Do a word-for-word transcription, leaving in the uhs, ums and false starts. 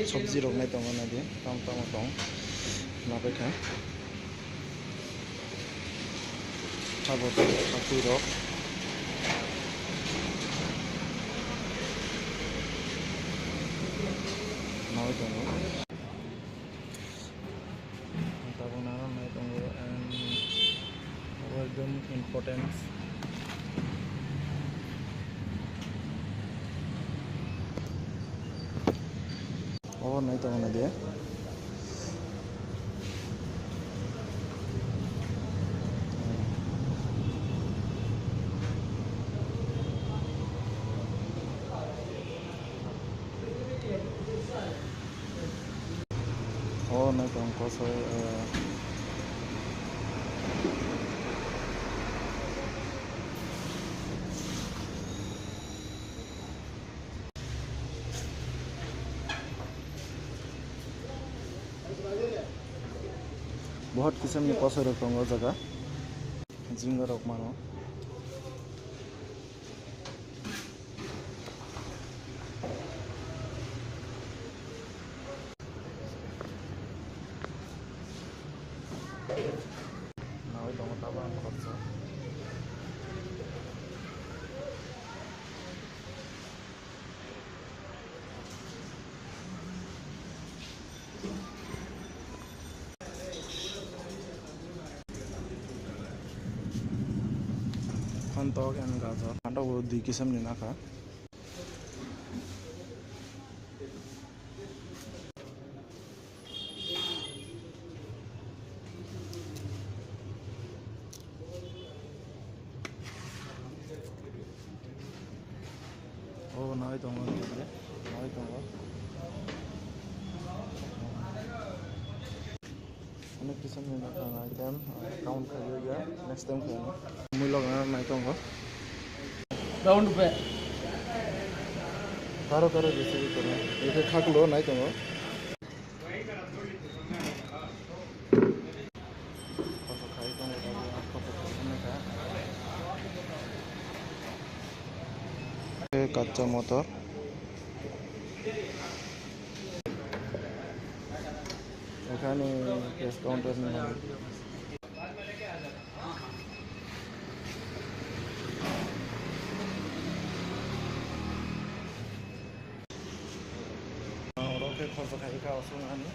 Sobji rok nai tongo, nai di, tamo tamo tong, nabai kha. Tabuk twi rok. Nabai tongo. Tabuk nana nai tongo and abo ekdom important. Obo nai tongo nai de. O nai tong kosoi, eh. Bohot kisamni kosoi rok tongo o jaga. Jinga rok mano. Nawi tongo tabang khorsa. Phantok and gajor. Phantok bo dui kisamni nakha. O nawi tongo, nawi tongo. Onek kisamni nakha item, count khaijak ya, next time khaino. Mui logna nai tongo. Round pe. Taro taro jese kono. Eke khaklo nai tongo. Kacha motor. Ekhane cash counter ni. Oro khe khorsa khai kha, aswk ani.